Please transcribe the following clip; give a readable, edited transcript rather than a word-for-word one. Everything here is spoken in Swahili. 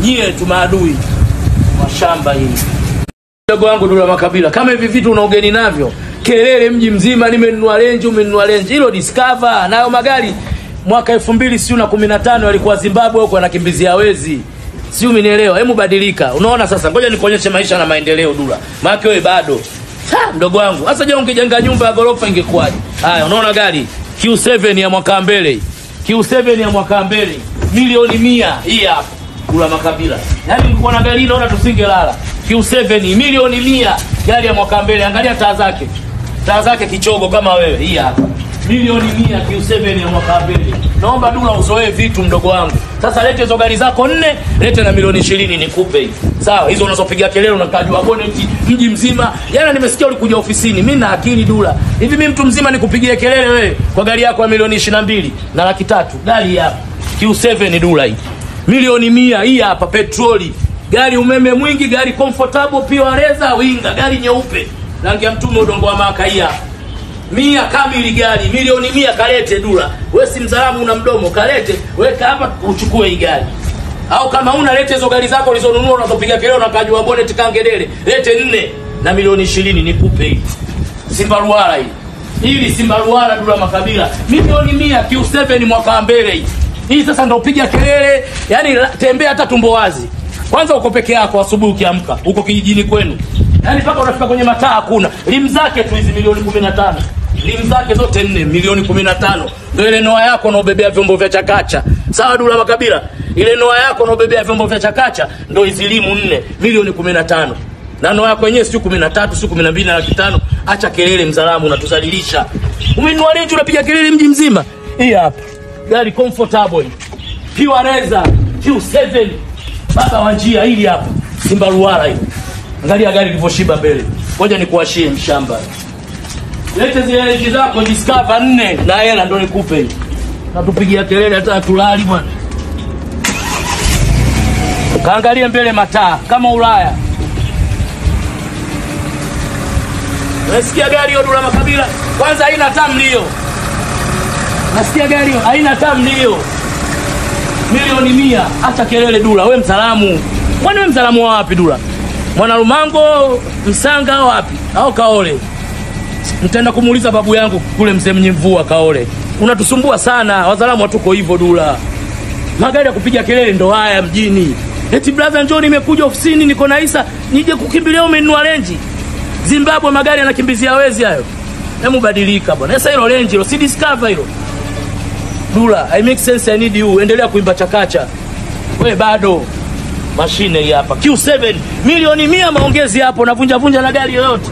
Nyie tu maadui wa shamba hili. Mdogo wangu Dula Makabila, kama hivi vitu unaugeni navyo, kelele mji mzima, nimenunua Range, umenunua Range. Hilo Discover nayo magari mwaka 2015 yalikuwa Zimbabwe huko anakimbizia wezi. Si umenielewa? Hebu badilika. Unaona sasa, ngoja nikuonyeshe maisha na maendeleo Dula. Maana wewe bado. Ha, mdogo wangu. Sasa je, ungejenga nyumba ya gorofa ingekuwaje? Haya, unaona gari Q7 ya mwaka mbele. Q7 ya mwaka mbele. Milioni 100 hii hapa. Dula Makabila. Yaani ungekuwa na gari naona tusingelala. Q7 milioni 100 gari ya mwaka mbele. Angalia taa zake. Taa zake kichogo kama wewe. Hii hapa. Milioni 100 Q7 ya mwaka mbele. Naomba Dula uzoee vitu mdogo wangu. Sasa lete hizo gari zako 4, lete na milioni 20 nikupe hizi. Sawa, hizo unazopiga kelele unakajua boneti mji mzima. Jana nimesikia ulikuja ofisini. Mimi na akili Dula. Hivi mimi mtu mzima nikupigie kelele wewe kwa gari yako ya milioni 22 na 300,000? Gari hapa Q7 Dula hii. Milioni 100 hii hapa, petroli. Gari umeme mwingi, gari comfortable, pure leather, winga, gari nyeupe. Rangi ya mtume udongo wa maka hii hapa. 100 kamili gari, milioni 100 kalete Dula. Wewe si mzalamu una mdomo, kalete, weka hapa uchukue hii gari. Au kama una lete hizo gari zako ulizonunua unazopiga kelele unakajua bonnet kangedele, lete 4 na milioni 20 nikupe hii. Simba Ruara hii. Hili Simba Ruara Dula Makabila. Milioni 100 Q7 mwaka mbele hii. Hii sasa ndio piga kelele, yani tembea hata tumbo wazi. Kwanza uko peke yako asubuhi ukiamka, uko kijijini kwenu. Yaani mpaka unafika kwenye mataa hakuna. Limu zake tu hizi milioni 15. Limu zake zote 4 milioni 15. Ndio ile noa yako unaobebea vyombo vya chakacha. Sawa Dula Makabila? Ile noa yako unaobebea vyombo vya chakacha ndio hizi limu 4 milioni 15. Na noa yako yenyewe sio 13, sio 12 na 500. Acha kelele mzalamu, unatuzalilisha. Umenunua Range unapiga kelele mji mzima. Hii hapa. Gari comfortable. Pure leather Q7. Baba wa njia hili hapa. Simba Ruara hili. Angalia gari lilivyoshiba mbele. Ngoja nikuashie mshamba. Lete zile Range zako Discover 4 na hela ndio nikupe hii. Natupigia kelele hata tulali bwana. Kaangalie mbele mataa kama Ulaya. Unasikia gari hiyo Dula Makabila? Kwanza haina hata mlio. Nasikia gari hiyo haina hata mlio. Milioni 100, acha kelele Dula, wewe msalamu. Kwani wewe msalamu wa wapi Dula? Mwana Lumango, Msanga au wapi? Au Kaole? Nitaenda kumuuliza babu yangu kule mzee Mnyimvua Kaole. Unatusumbua sana, wazalamu hatuko hivyo Dula. Magari ya kupiga kelele ndo haya mjini. Eti brother njoo nimekuja ofisini niko na Isa, nije kukimbilia umenunua Range. Zimbabwe magari yanakimbizia wezi hayo. Hebu badilika bwana. Sasa hilo Range hilo si Discover hilo. Dula, I make sense, I need you. Endelea kuimba chakacha. Wewe bado mashine hii hapa. Q7 milioni 100 maongezi hapo, navunja vunja na gari yoyote.